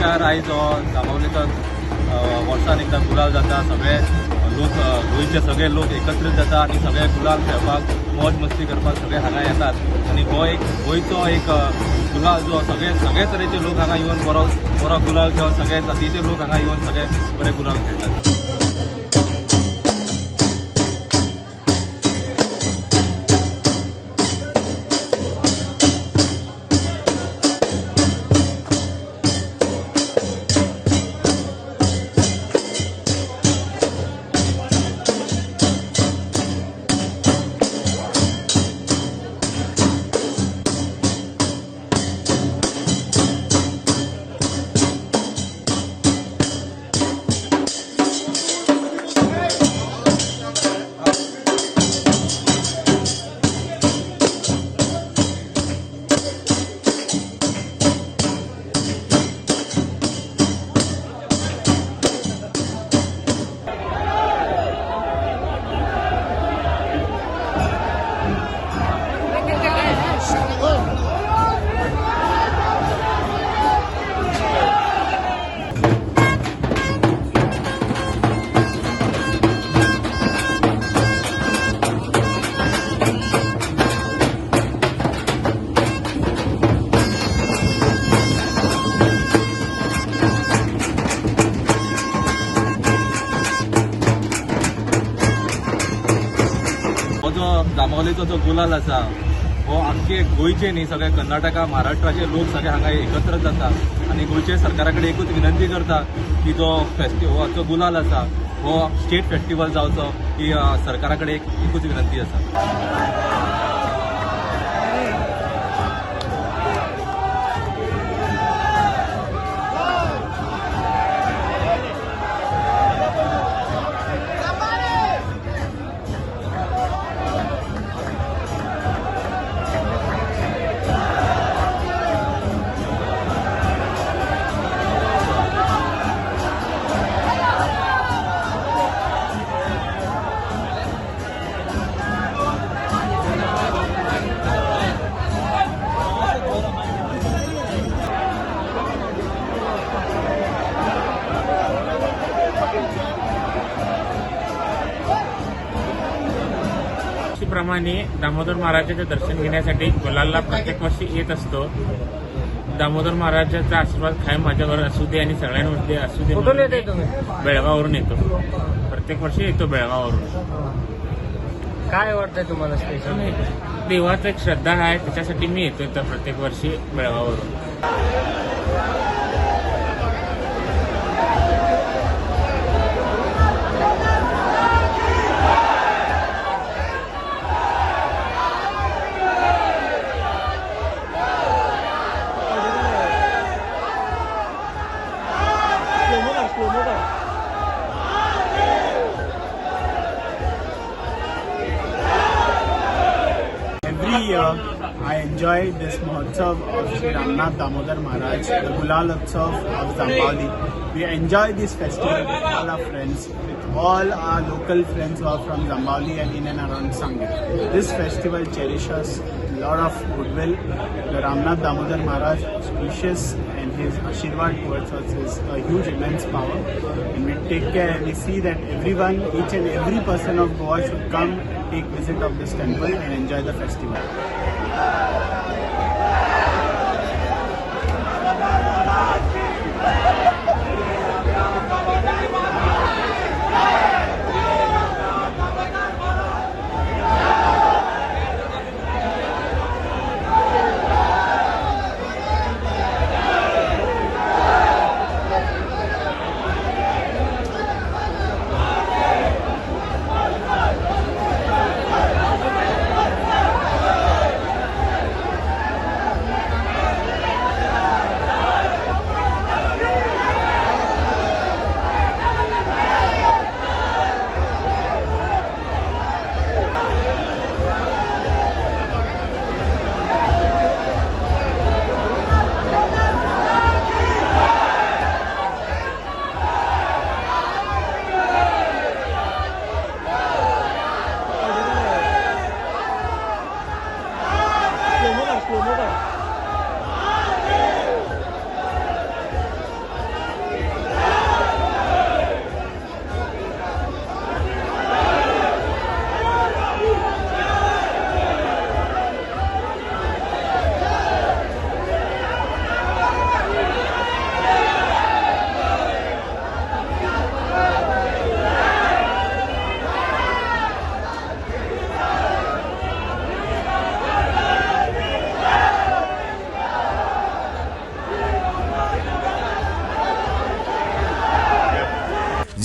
म्हळ्यार आयज हो जांबावलेचो वर्सान एकदां गुलाल जाता. सगळे लोक, गोंयचे सगळे लोक एकत्रीत जाता आनी सगळे गुलाल खेळपाक, मौज मस्ती करपाक सगळे हांगा येतात. आनी हो एक गोंयचो एक गुलाल जो सगळे सगळे तरेचे लोक हांगा येवन बरो बरो गुलाल खेळून, सगळे जातीचे लोक हांगा येवन सगळे बरे गुलाल खेळटात. हो जो जांबावलेचो जो गुलाल आसा हो आमचे गोंयचे न्ही, सगळे कर्नाटका, महाराष्ट्राचे लोक सगळे हांगा एकत्र जाता. आनी गोंयचे सरकारा कडेन एकूच विनंती करता की जो फेस्टिवल, जो गुलाल आसा हो स्टेट फेस्टिवल जावचो, ही सरकारा कडेन एकूच विनंती आसा. प्रमाणे दामोदर महाराजाचे दर्शन घेण्यासाठी गुलालला प्रत्येक वर्षी येत असतो. दामोदर महाराजाचा आशीर्वाद कायम माझ्यावर असू दे आणि सगळ्यांवरती असू दे. कुठून येते तुम्ही? बेळगाववरून येतो, प्रत्येक वर्षी येतो बेळगाववरून. काय वाटतंय तुम्हाला स्पेशल? देवाचं एक श्रद्धा आहे, त्याच्यासाठी मी येतो इथं प्रत्येक वर्षी बेळगाववरून. Every year, I enjoy this Mahotsav of Sri Ramnath Damodar Maharaj, the Gulal Utsav of Jambavali. We enjoy this festival with all our friends, with all our local friends who are from Jambavali and in and around Sanguem. This festival cherishes a lot of goodwill. The Ramnath Damodar Maharaj is precious and his Ashirwad towards us is a huge immense power. And we take care and we see that everyone, each and every person of Goa should come and take visit of this temple and enjoy the festival.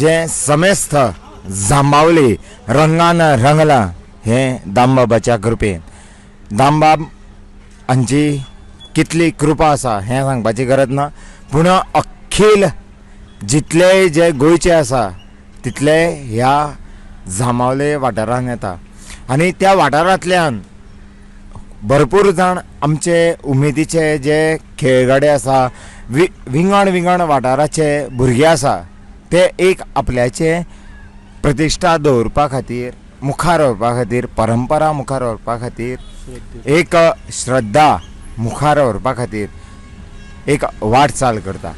जें समेस्त जांबावली रंगान रंगलां हें दामबाबाच्या कृपेन. दामबाब हांची कितली कृपा आसा हें सांगपाची गरज ना, पूण अखील जितले जे गोंयचे आसा तितले ह्या जांबावले वाठारान येता आनी त्या वाठारांतल्यान भरपूर जाण आमचे उमेदीचे जे खेळगडे आसा, विंगड विंगड वाठाराचे भुरगे आसा, ते एक आपल्याचे प्रतिश्ठा दवरपा खातीर, मुखार व्हरपा खातीर, परंपरा मुखार व्हरपा खातीर, एक श्रद्धा मुखार व्हरपा खातीर एक वाटचाल करता.